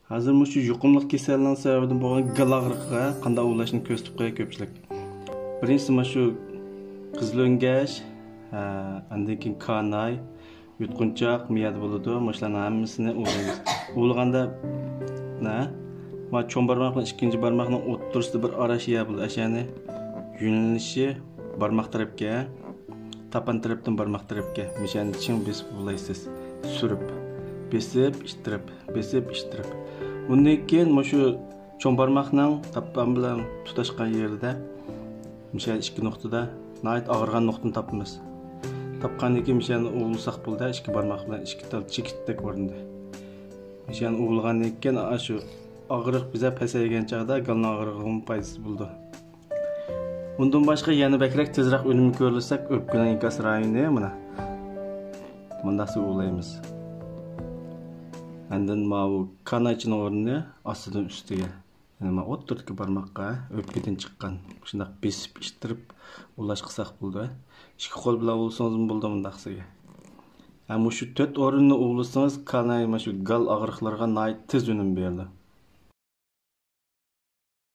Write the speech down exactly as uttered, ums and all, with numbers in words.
ھازىر مۇشۇ يۇقۇملۇق كېسەلنىڭ سەۋەبىدىن بولغان گال ئاغرىقىغا قانداق ئۇۋۇلاشنى كۆرسىتىپ قوياي كۆپچىلىك. بىرىنچىسى مانا شۇ قىزىلۆڭگەچ، ھە، ئاندىن كېيىن كاناي، يۇتقۇنچاق، مىيەدە بولىدۇ. مۇشۇلارنىڭ ھەممىسىنى ئۇۋۇلايمىز. ئۇۋۇلىغاندا، نە، ما چوڭ بارماق بىلەن ئىككىنچى بارماقنىڭ ئوتتۇرىسىدا بىر ئاراش يەر بولىدۇ. ئەشەنى يۆنىلىشى بارماق تەرەپكە، تاپان تەرەپتىن بارماق تەرەپكە مىشەنى چىڭ بېسىپ ئۇۋۇلايسىز. سۈرۈپ، بېسىپ، ئىتتىرىپ، بېسىپ، ئىتتىرىپ. ئۇندىن كېيىن مۇشۇ چوڭ بارماقنىڭ تاپان بىلەن تۇتاشقان يېرىدە، مىشەن ئىككى نۇقتىدا ناھايىتى ئاغرىغان نۇقتىنى تاپىمىز. تاپقاندىن كېيىن مىشەننى ئۇۋۇلىساق بولدى، ئىككى بارماق بىلەن ئىككى تال چېكىتتەك ئورنىدا. مىشەننى ئۇۋۇلىغاندىن كېيىن، ئاشۇ ئاغرىق بىزە پەسەيگەن چاغدا گالنىڭ ئاغرىقىغىمۇ پايدىسى بولىدۇ. ئۇندىن باشقا يەنە بەكرەك تېزرەك ئۈنۈم كۆرۈلسەك، ئۆپكىنىڭ ئىنكاس رايونى مانا مۇنداقسى ئۇۋۇلايمىز. ئاندىن ماۋۇ كانايچىنىڭ ئورنىنى ئاستىدىن ئۈستىگە، يەنى مانا ئوتتۇرىدىكى بارماققا ئۆپكىدىن چىققان شۇنداق بېسىپ ئىتتىرىپ ئۇۋۇلاش قىلساق بولىدۇ. ئىككى قول بىلەن ئۇۋۇلىسىڭىزمۇ بولىدۇ مۇنداقسىگە. ھە، مۇشۇ تۆت ئورۇننى ئۇۋۇلىسىڭىز، كاناي مانا شۇ گال ئاغرىقلىرىغا ناھايىتى تېز ئۈنۈم بېرىدۇ.